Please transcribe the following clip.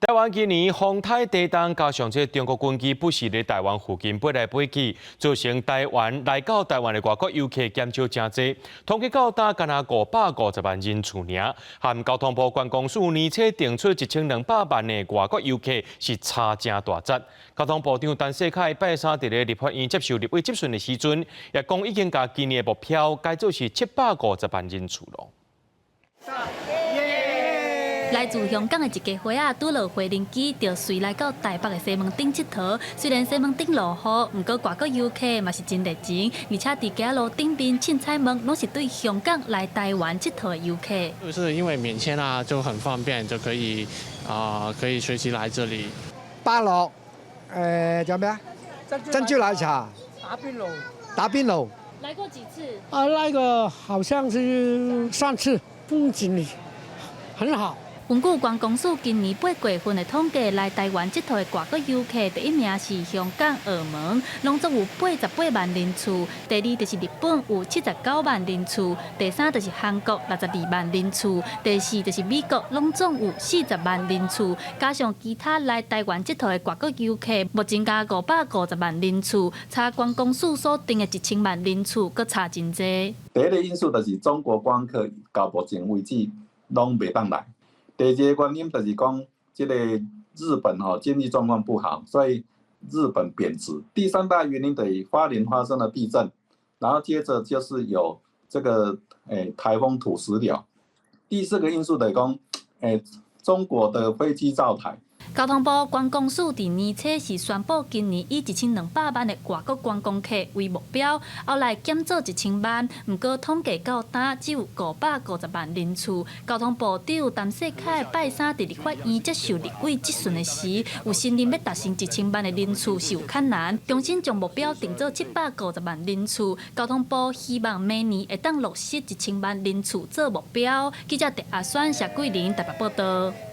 台灣今年風颱地動，加上這中國軍機不時佇台灣附近飛來飛去，造成台灣來到台灣的外國遊客減少誠濟。統計到今干焦550萬人次爾，和交通部觀光署年初定出1200萬的外國遊客是差誠大截。交通部長陳世凱拜三佇咧立法院接受立委質詢的時陣，也講已經共今年的目標改做是750萬人次囉。來自香港的一家伙仔，拄落飛輪機，就隨來到台北的西門町𨑨迌。雖然西門町落雨，毋過外國遊客嘛是真熱情，而且佇街仔路頂面凊彩問，攏是對香港來台灣𨑨迌的遊客。就是因為免簽啊，就很方便，就可以啊，可以隨時來這裡。芭樂，仲有咩啊？珍珠奶茶。打邊爐。打邊爐。來過幾次？啊，那個好像是上次，風景很好。根據觀光署今年8月份的統計，來台灣𨑨迌的外國遊客，第一名是香港、澳門，攏總有88萬人次；第二就是日本，有79萬人次；第三就是韓國，62萬人次；第四就是美國，攏總有40萬人次。加上其他來台灣𨑨迌的外國遊客，目前加550萬人次，差觀光署所定的1000萬人次，閣差真濟。第一個因素就是中國觀光客到目前為止攏袂當來。第二個原因就是講，這個日本吼經濟狀況不好，所以日本貶值。第三大原因就是花蓮發生了地震，然後接着就是有這個颱風土石流。第四個因素就是講，中國的飛機罩台。交通部觀光署佇年初時宣布，今年以1200萬的外國觀光客為目標，後來減做1000萬。毋過統計到今只有550萬人次。交通部長陳世凱拜三佇立法院接受立委質詢的時，有承認欲達成一千萬的人次是有困難，重新將目標定做750萬人次。交通部希望明年會當落實一千萬人次做目標。記者鄭阿宣、謝桂玲台北報道。